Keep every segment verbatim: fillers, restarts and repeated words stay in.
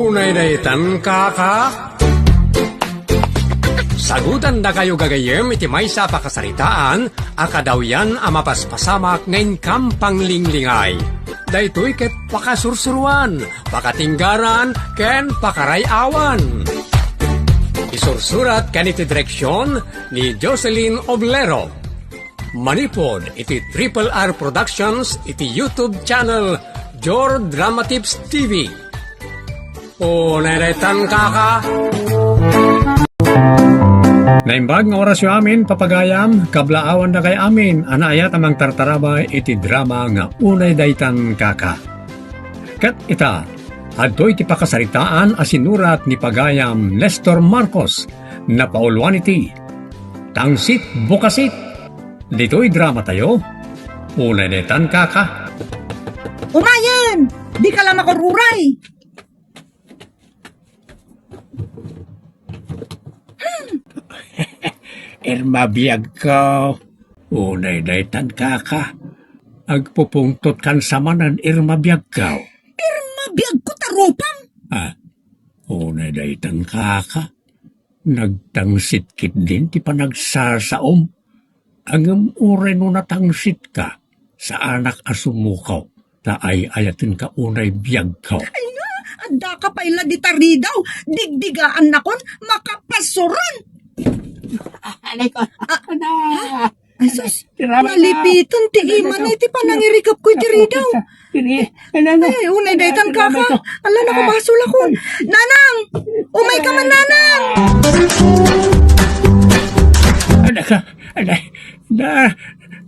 Unay daytan, kaka? Sagutandakayo gagayyem iti maysa a pakasaritaan a kadawyan a mapaspasamak nga inkam panglinglingay. Daytoy ket pakasursuruan, pakatinggaran, ken pakaray-awan. Isursurat ken iti direksyon ni Jocelyn Oblero. Manipud iti Triple R Productions iti YouTube channel Jor Drama Tips T V. Unay daytan, kaka. Naimbag nga orasyo amin, papagayam, kablaawandakay amin a naayat a mangtartarabay iti drama nga Unay daytan, kaka. Ket ita, adtoy ti pakasaritaan a sinurat ni pagayam Nestor Marcos, napauluan iti Tangsit Bukasit. Ditoy drama tayo, Unay daytan, kaka. Umayen! Dika la makur-uray! Irma biagko. Unay daytan, kaka. Agpupungtotkan sa manen, Irma biagko. Irma biagko ta rupam? Ah, unay daytan, kaka. Nagtangsit ketdin ti panagsasaom. Ngem uray no natangsitka, saanak a sumukaw, ta ay-ayatenka unay biagko. Ay nga, addaka pay la dita ridaw, digdigaannakon, makapasuron. Anay ko. Ah, Ana. Ay, sus, nalipitan ti imana iti panangirikepko iti ridaw. Ay, unay daytan, kaka. Ala, nakabasol ako. Nanang! Umay ka man, Nanang! Anak, anay, na,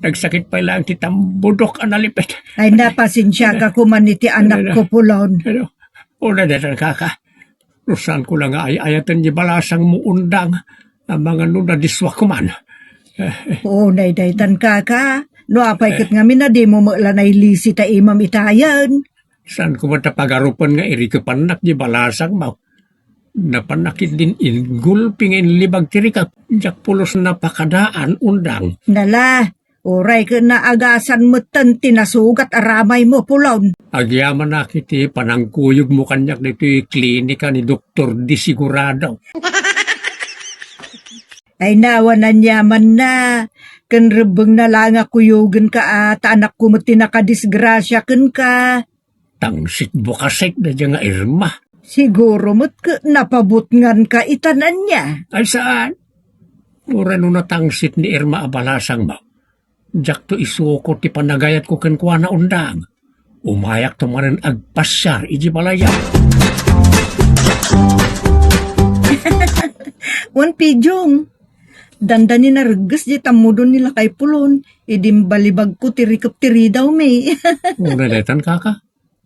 nagsakit pay lang ti tambudok a nalipit. Ay, napasensiaka kuman iti anakko, Pulon. Ano? Unay daytan, kaka. No saanko la nga ay-ayaten ni balasangmo, Undang, amangan no nadisua koman. Unay daytan, kaka. No apay ket ngamin a dimo met la nailisi ta imam itayen. Saanko met a pagarupen nga irikepannak di balasangmo? Napanak din inggulpi nga inlibag ti rikep. Diak pulos napakadaan, Undang. Nala, uray ket naagasan metten ti nasugat a ramaymo, Pulon. Agyamanak iti panangkuyogmo kaniak ditoy klinika ni Doktor Di Sigurado. Ay, nawan aniamanna. Ken rebbengna la nga kuyogenka a ta anakko met ti nakadisgrasia kenka. Tangsit bukasit daydiay nga Irma. Siguro met ket napabutnganka itan ania? Ay, saan? Uray no natangsit ni Irma a balasangmo, diakto isuko ti panagayatko kenkuana, Undang. Umayakto manen agpasiar iti balayyo. Wen, Pijong, dandani naregges di tammudon ni lakay Pulon, idi imbalibagko ti rikep ti ridawmi. Unay daytan, kaka.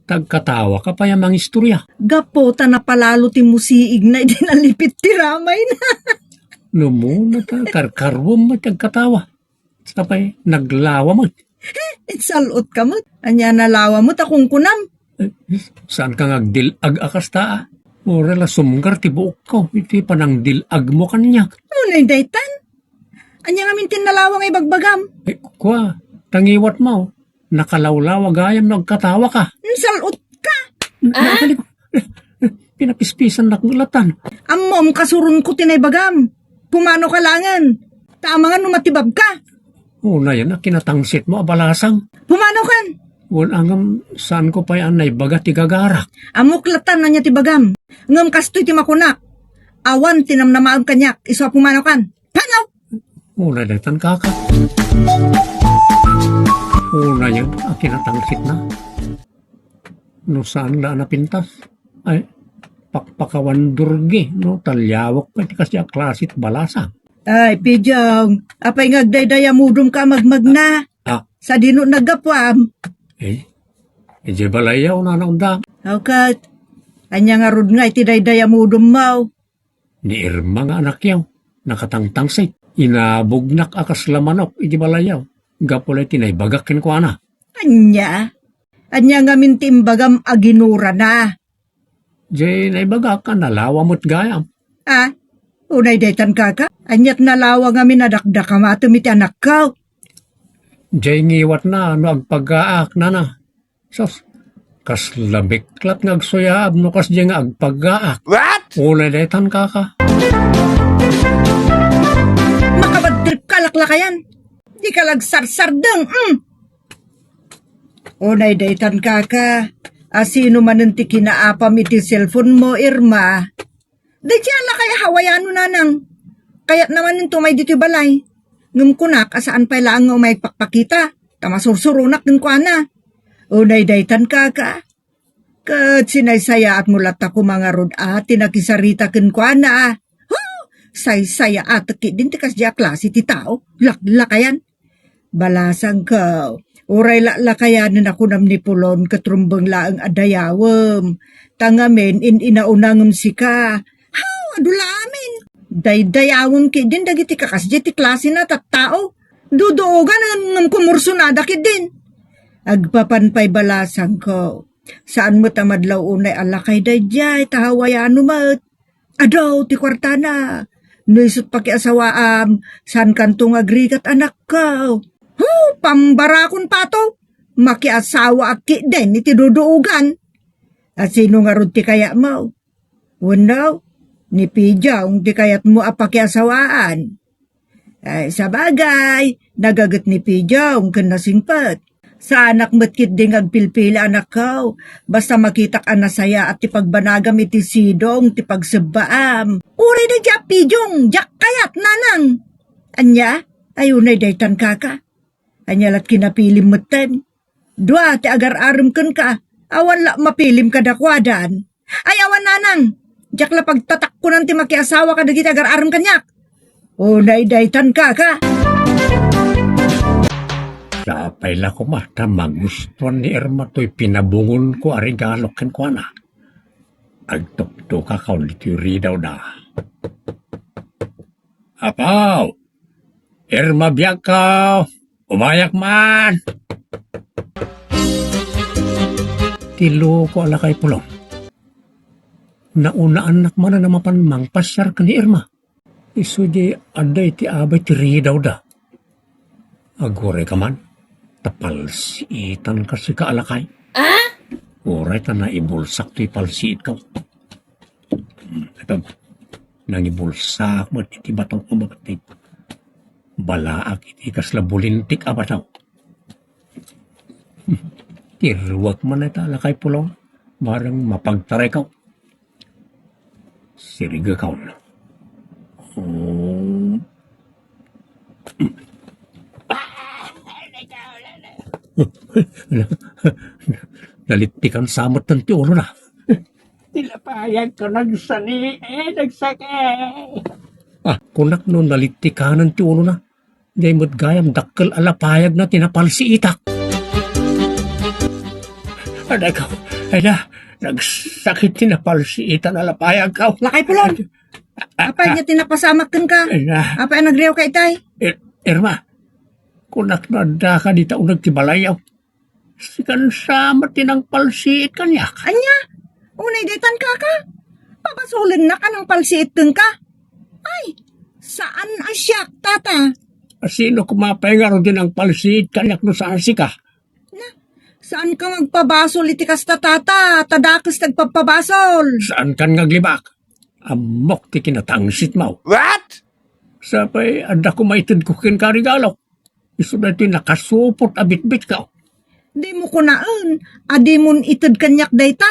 Tagkatawaka pay a mangistorya. Gapu ta napalalo ti musiigna idi nalipit ti ramayna. No muna ta, karkaruam met ti agkatawa. Sapay, naglawa met. Insal-otka met. Ania nalawa met a kunkunam? Eh, saanka nga agdil-ag a kasta, a? Uray la sumgar ti buokko iti panangdil-agmo kaniak. Unay daytan? Ania ngamin ti nalawa nga ibagbagam? Eh, kua, ta ngiwatmo, nakalawlawa gayam no agkatawaka. Insal-otka. Ah? Pinapispisannak met latan. Ammom, kasuronko ti naibagam. Pumanoka laengen. Ta amangan no matibabka. Unayen a kinatangsitmo a balasang. Pumanokan. Wen, ngem saanko pay a naibaga ti gagarak. Ammok latan ania ti bagam. Ngem kastoy ti makunak. Awan ti namnamaem kaniak isu a pumanokan. Panaw! Unay daytan, kaka. Unayen a kinatangsitna. No saan la a napintas, ay, pakpakawan durgi, no, ta liawak pay ti kasdiay a klase ti balasang. Ay, Pijong, apay nga agdaydayamudom ka a magmagna? Ah. Sadino naggapuam? Eh, idiay balayyo, Nana Undang. Aw ket, ania ngarud nga iti daydayamudom mo? Ni Irma nga anakyo, nakatangtangsit. Inabognak a kasla manok iti balayyo, gapu la iti naibagak kenkuana. Ania? Ania ngamin ti imbagam a ginurana? Diay naibagak a nalawa met gayam. Ah, unay daytan, kaka? Aniat nalawa ngamin a dakdakamatem iti anakko? Diay ngiwatna no agpagaak, nana. Sus, Kasla biklat nga agsuyaab no kasdiay nga agpaggaak. What? Unay daytan, kaka. Makabad trip ka, laklakayan. Di ka lagsarsardeng, mm. Unay daytan, kaka. Asino manen ti kinaapam iti cellphone mo, Irma? Daydiay a lakay a Hawaiano, nanang. Kayatna manen ti umay ditoy balay. Ngem kunak a saan pay laeng nga umay agpakpakita, ta masursuronak kenkuana. Unay daytan, kaka. Ket sinaysayaatmo latta koma ngarud a ti nakisarita kenkuana a. Huh! Saysayaatek ketdin ti kasdiay a klase ti tao. Laklakayan. Balasangko, uray laklakayanen a kunam ni Pulon ket rumbeng laeng a dayawem. Ta ngamin, in-inauna ngem sika. Haw, adu la amin. Daydayawem ketdin dagiti kakasdiay ti klasena a tattao. Duduogan ngem kumursunada ketdin. Agpapan pay, balasangko. Saan met a madlaw unay a lakay daydiay, ta Hawaiano met. Adu ti kuartana. No isut' pakiasawaam, saankanto nga agrigat, anakko. Hu, pambarakon, pato. Makiasawaak ketdin iti duduogan. Asino ngarud ti kayatmo? Wenno, ni Pijong ti kayatmo a pakiasawaan? Ay, sabagay, nagaget ni Pijong ken nasingpet. Saanak met ketdi nga agpilpili, anakko. Basta makitak a nasayaat ti pagbanagam iti sidong ti pagsebbaam. Uray daydiay a Pijong, diak kayat, nanang. Ania? Ay, unay daytan, kaka. Ania la't kinapilim metten? Dua ti agar-arem kenka, awan la mapilim kadakuadan. Ay, awan, nanang. Diak la pagtatakkonan ti makiasawa kadagiti agar-arem kaniak. Unay daytan, kaka. Sapay la koma ta magustuan ni Irma toy pinabungonko a regalo kenkuana. Agtuktukakon ditoy ridawda. Apo! Irma, biagko! Umayak man! Ti loko a lakay Pulong. Naunaannak manen a mapan mangpasiar ken ni Irma. Isu diay adda iti abay ti ridawda. Agurayka man, ta palsiitanka sika a lakay. Ah? Uray ta naibulsak toy palsiitko. Hmm, ito, nangibulsak met iti bato ko, bakit balaak iti kasla bulintik a bato. Hmm, tiruak man ita, lakay Pulong, bareng mapagtarayko. Sirigekon. Oh. Nalittikan sa met ti ulona. Ti lapayagko nagsani, eh, nagsakit. Ah, kunak no nalittikanan ti ulona. Diay met gayam dakkel a lapayagna ti napalsiitak. Adayko, ay na, nagsakit ti napalsiitan a lapayagko. Lakay Pulong! Apay nga ti napasamak kenka? Ay na. Apay a nagriawka itay? Ir-, Irma, kunak no addaka dita uneg ti balayyo. Sikan sa met ti nangpalsiit kaniak. Ania? Unay daytan, kaka? Pabasolennak a nangpalsiit kenka? Ay, saan a siak, tata. Asino koma pay ngarud ti nangpalsiit kaniak no saan sika? Na, saanka nga agpabasol iti kasta, tata, ta dakes ti agpapabasol. Saankan nga aglibak. Ammok ti kinatangsitmo. What? Sapay, adda koma itedko kenka a regalo. Isu daytoy nakasupot a bitbitko. Dimo kunaen a dimon ited kaniak dayta.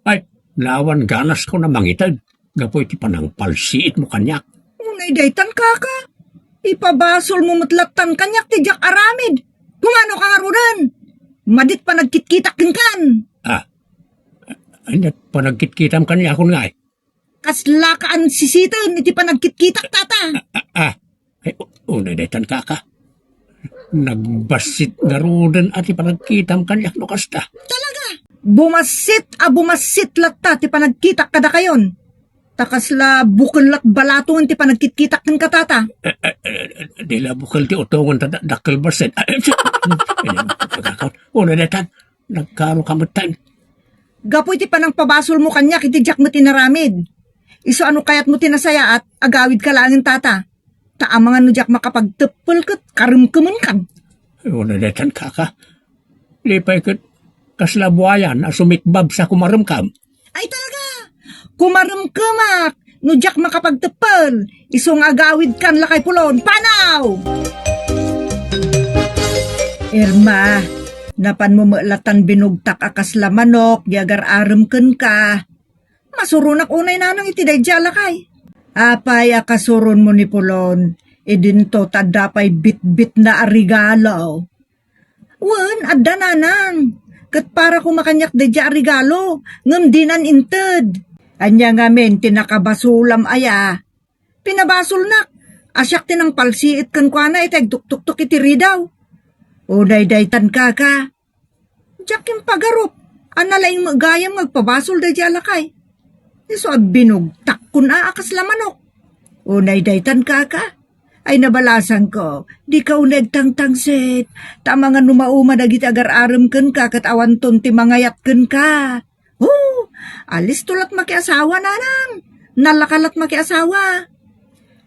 Ay, naawan ganasko a mangited gapu iti panangpalsiitmo kaniak. Unay daytan, kaka. Ipabasolmo met lattan kaniak ti diak aramid. Kumanoka ngaruden? Madit panagkitkitak kenkan. Ah, ania ti panagkitkitam kaniakon ngay? Kaslaka a sisiten iti panagkitkitak, tata. Ah, ah, ah. Ay, u-, unay daytan, kaka. Nagbassit ngaruden a ti panagkitam kaniak no kasta. Talaga? Bumassit a bumassit latta ti panagkitak kadakayon. Ta kasla bukel lat balatongen ti panagkitkitak kenka, tata. Eh, eh, eh, di la bukel ti utongen ta da-, dakkel bassit. Ah, eh, si-, eh, unay daytan. Nagkaroka metten. Gapu iti panangpabasolmo kaniak iti diak met inaramid. Isu a no kayatmo ti nasayaat, agawidka laengen, tata. Ta amangan no diak makapagteppel ket karemkemenkan. Ay, unay daytan, kaka. Di pay ket kasla buayan a sumikbab sa kumaremkam. Ay talaga! Kumaremkemak no diak makapagteppel, isu nga agawidkan, lakay Pulon. Panaw! Irma, napanmo met latan binugtak a kasla manok di agar-arem kenka. Masuronak unay, nanang, iti daydiay a lakay. Apay a kasuronmo ni Pulon, idinto ta adda pay bitbitna a regalo? Wen, adda, nanang. Ket para koma kaniak daydiay a regalo, ngem dinan inted. Ania ngamin ti nakabasolam aya? Pinabasolnak a siak ti nangpalsiit kenkuana iti agtuktuktok iti ridaw. Unay daytan, kaka. Diak impagarup a nalaing met gayam nga agpabasol daydiay a lakay. Isu a binugtakkon a kasla manok. Unay daytan, kaka. Ay, nabalasangko, dika unay agtangtangsit, ta amangan no mauma dagiti agar-arem kenka ket awanton ti mangayat kenka. Oh, alisto lat makiasawa, nanang. Nalaka lat makiasawa.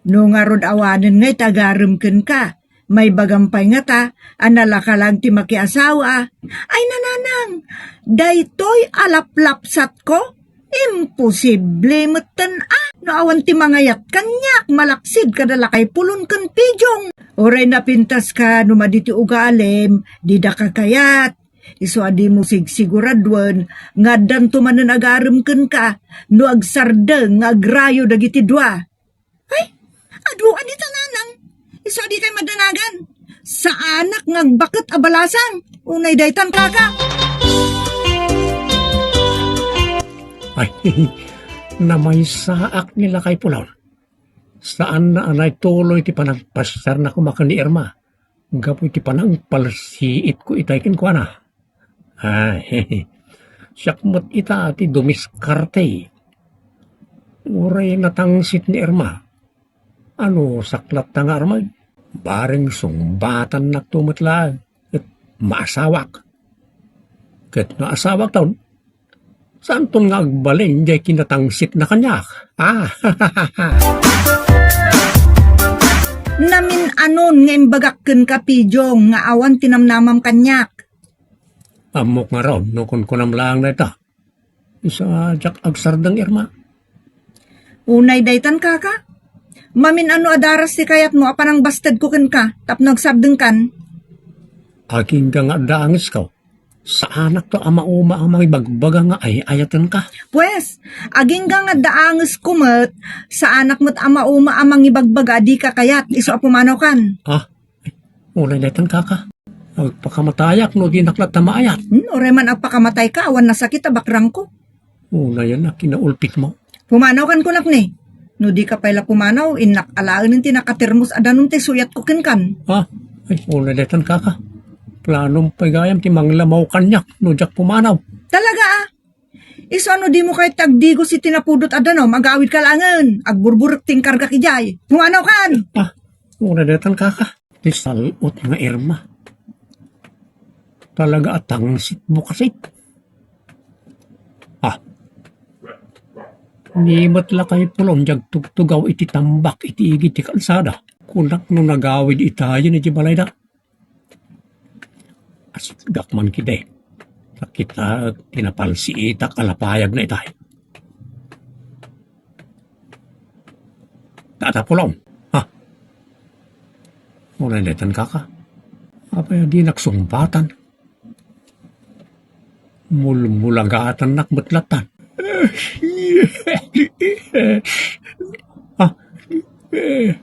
No ngarud awanen nga iti agarem kenka, maibagam pay ngata a nalaka laeng ti makiasawa. Ay, nanang, daytoy a laplapsatko, imposible metten a no awan ti mangayat kaniak malaksid kada lakay Pulon ken Pijong. Uray napintaska no madi ti ugalim, dida kakayat. Isu a dimo sigsiguradoen nga addanto manen agarem kenka no agsardeng nga agrayo dagiti dua. Ay, adu a dita, nanang. Isu a dikay madanagan. Saanak nga agbaket a balasang. Unay daytan, kaka. Ay, namaysaak ni lakay Pulon. Saanna a naituloy ti panagpasiarna koma ken ni Irma gapu iti panangpalsiitko itay kenkuana. Ay, siak met ita ti dumiskarte. Uray natangsit ni Irma. Ano, saklatta nga armay? Bareng sungbatannakto met laeng, ket maasawak. Ket no asawakton, saanton nga agbalin jay kinatangsit na kaniak? Ah, namin-anon nga imbagak kenka, Pijong, nga awan ti namnamam kaniak. Ammok ngarud no kunkunam laeng dayta. Isu a diak agsardeng, Irma. Unay daytan, kaka. Mamin-ano a daras ti kayatmo a panangbastedko kenka tapno agsardengkan? Agingga nga adda angesko, saanakto a mauma a mangibagbaga nga ay-ayatenka. Pues, agingga nga adda angesko met, saanak met a mauma a mangibagbaga a dika kayat, isu a pumanawkan. Ah, Unay daytan, kaka. Agpakamatayak no dinak latta maayat. Hmm, uray man agpakamatayka, awan nasakit a bakrangko. Unayan a kinaulpitmo. Pumanawkan kunak ni. No dika pay la pumanaw, innak alaen ti nakatermos a danum ti suyatko kenkan. Ah, ay, unay daytan, kaka. Planom pay gayam ti manglamaw kaniak no diak pumanaw. Talaga, ah? Isu a no dimo kayat ti agdigos iti napudot a danum, agawidka laengen. Agburburek ti inkargak idiay. Pumanawkan! Ah, unay daytan, kaka. Ti sal-ot nga Irma. Talaga a tangsit bukasit. Ah. Ni met lakay Pulon diay agtugtugaw iti tambak iti igid ti kalsada. Kunak no nagawid itayen iti balayda. Asitgak man kidi. Sakit a tinapalsiitak a lapayag na itay. Tata Pulong. Ha? Unay daytan, kaka. Apay a dinak sungbatan? Mulmulagatannak met latan. Ha? Eh,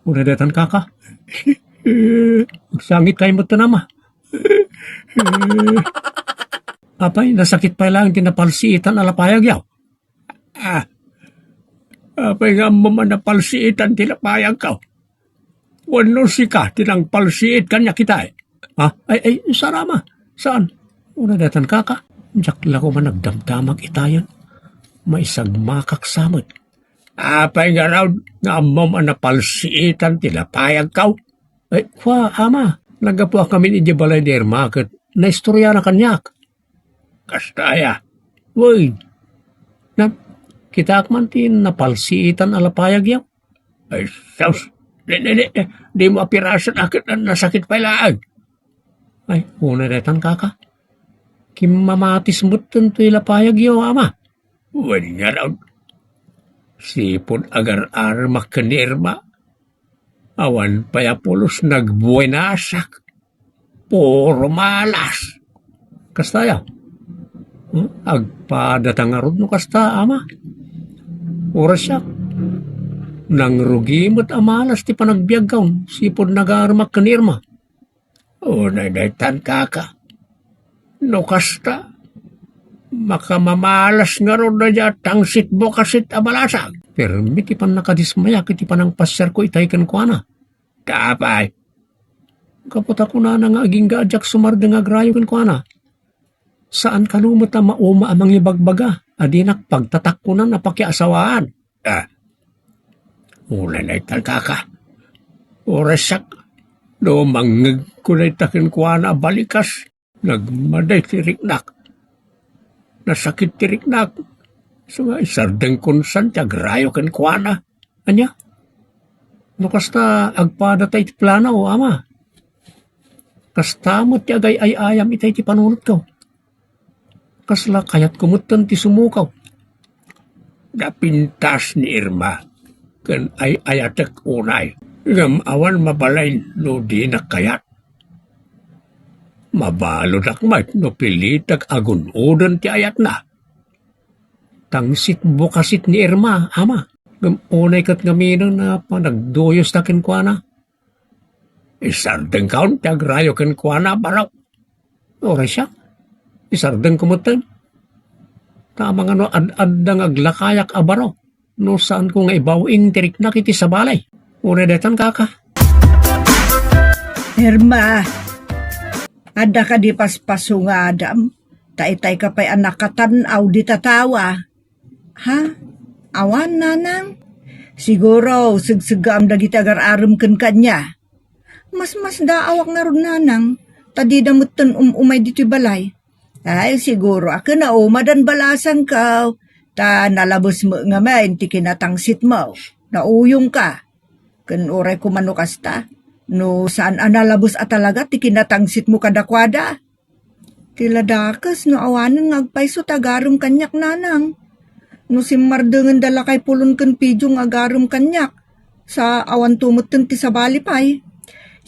unay daytan, kaka. Agsangit kayo met, ama. Apay, nasakit pay laeng ti napalsiitan a lapayag yaw? Ah, apay nga ammom a napalsiitan ti lapayagko? Wenno sika ti nangpalsiit kaniak itay? Ah, ay, ay, sarama. Saan? Unay daytan, kaka. Diak la koma nagdamdamag itayen. Maisagmakak sa met. Apay ngarud nga ammom a napalsiitan ti lapayagko? Ay, kua, ama, naggapuakamin idiay balay ni Irma ket naistoryanak kaniak. Kasta aya? Wen, na, kitaak man ti napalsiitan a lapayag yaw. Ay, sus, di, di, di, dimo apirasen a ket nasakit pay laeng. Ay, unay daytan, kaka. kimmamatis metten toy lapayagyo, Ama. Wen ngarud, sipud agar-aremak ken ni Irma, awan pay a pulos nagbuenasak. Puro malas. Kasta aya? Hmm? Agpadata ngarud no kasta, Ama? Uray siak, nangrugi met a malas ti panagbiagko sipud nagaremak ken ni Irma. Unay daytan, kaka. No kasta, makamamalas ngarud daydiay a tangsit bukasit a balasang. Permi ti pannakadismayak iti panangpasiarko itay kenkuana. Ta apay? Gapu ta kunana nga agingga a diak sumardeng nga agrayo kenkuana. Saan kano met a mauma a mangibagbaga a dinak pagtatakkonan a pakiasawaan. Ah, unay daytan, kaka. Uray siak, no mangngegko dayta kenkuana a balikas, nagmada ti riknak. Nasakit ti riknak. Isu nga isardengkon san ti agrayo kenkuana. Ania? No kasta, agpadata iti plano, Ama. Kasta met ti agay-ay-ayam itay ti panunotko. Kasla kayatko metten ti sumukaw. Napintas ni Irma ken ay-ayatek unay, ngem awan mabalin no dinak kayat. Mabaludak met no pilitek a gun-oden ti ayatna. Tangsit bukasit ni Irma, Ama. Ngem unay ket ngamin a panagduyosda kenkuana. Isardengkon ti agrayo kenkuana a baro. Uray siak, isardengko metten. Ta amangan no ad-adda nga aglakayak a baro no saanko nga ibaw-ing ti riknak iti sabali. Unay daytan, kaka. Irma, adda kadi paspasungadam? Ta itay ka pay a nakatan-aw dita tawa. Ha? Awan, nanang? Siguro, segseggaam dagiti agar-arem ken kaniak. Masmasdaawak ngarud, nanang, ta dida metten um-umay ditoy balay. Ay, siguro a ken naumadan balasangko, ta nalabes met ngamin ti kinatangsitmo. Nauyongka. Ken uray koma no kasta, no saan a nalabes a talaga ti kinatangsitmo kadakuada. Ti ladakes no awanen nga agpayso ti agarem kaniak, nanang. No simmardengenda lakay Pulon ken Pidiong nga agarem kaniak, sa awanto metten ti sabali pay.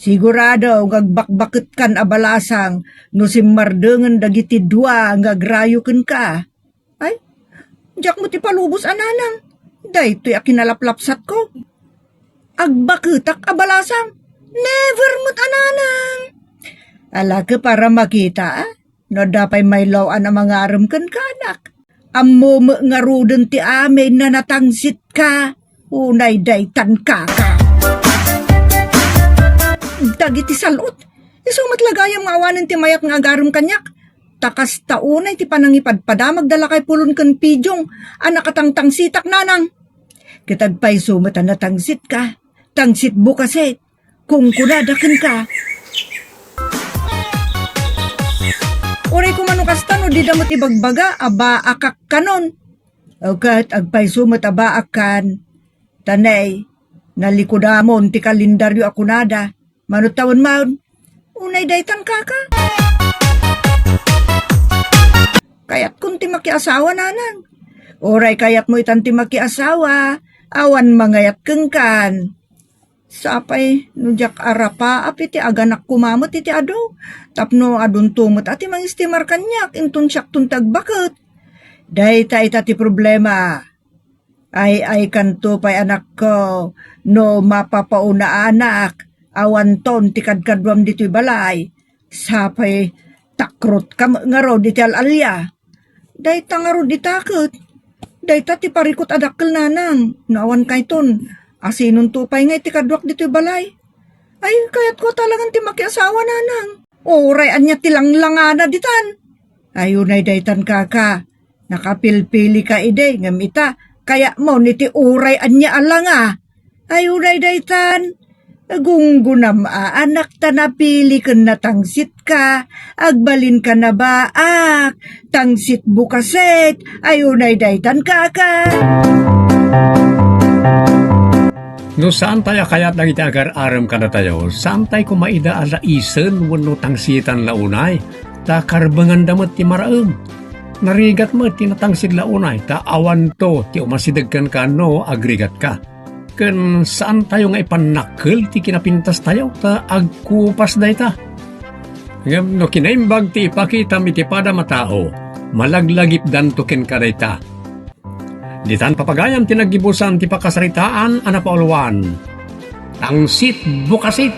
Sigurado nga agbakbaketkan a balasang no simmardengenda dagiti dua nga agrayo kenka. Ay, diak met ipalubos a nanang. Daytoy a kinalaplapsatko. Agbaketak a balasang. Never met a nanang. Alakep para makita, a? No adda pay maylaw-an a mangarem kenka, anak. Ammo met ngaruden ti amin a natangsitka. Unay daytan, kaka. Dagiti sal-ot, isu met la gayam nga awanen ti mayat nga agarem kaniak. Ta kasta unay ti panangipadpadamag da lakay Pulon ken Pidiong a nakatangtangsitak, nanang. Ket agpayso met a natangsitka, tangsit bukasit, kunkunada kenka. Uray koma no kasta no dida met ibagbaga a baakak kanon. O ket agpayso met a baakkan. Ta nay, nalikodamon ti kalendario a kunada, mano tawenmon. Unay daytan, kaka. Kayatkon ti makiasawa, nanang. Uray kayatmo itan ti makiasawa, awan mangayat kenkan. Sapay no diak arapaap iti aganak koma met iti adu, tapno adunto met a ti mangistimar kaniak inton siakton ti agbaket. Dayta ita ti problema. Ay-aykanto pay, anakko, no mapapaunaanak, awanton ti kadkaduam ditoy balay. Sapay takrotka met ngarud iti al-alia. Dayta ngarud ita ket. Dayta ti parikut a dakkel, nanang. No awan kayton, asinonto pay nga iti kaduak ditoy balay? Ay, kayatko talagan ti makiasawa, nanang. Uray ania ti langlangana ditan? Ay, unay daytan, kaka. Nakapilpilika idi, ngem ita, kayatmo iti uray ania a langa. Ay, unay daytan. Gunggonam a, anak, ta napili ken natangsitka. Agbalinka a baak. Tangsit bukasit. Ay, unay daytan, kaka. No saantay a kayat dagiti agar-arem kadatayo, saantay koma ida a laisen wenno tangsitan la unay. ta karbenganda met ti maraem. Narigat met ti natangsid la unay, ta awanto ti umasideg kenka no agrigatka. Ken saantayo nga ipannakkel ti kinapintastayo, ta agkupas dayta. Ngem no kinaimbag ti ipakitam iti padam a tao, malaglagipdanto kenka dayta. Ditan papagayam ti naggibusan ti pakasaritaan a napauluan. Tangsit Bukasit.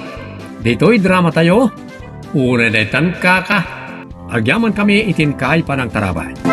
Ditoy dramatayo, unay daytan kaka. Agyamankami iti inkay panangtarabay.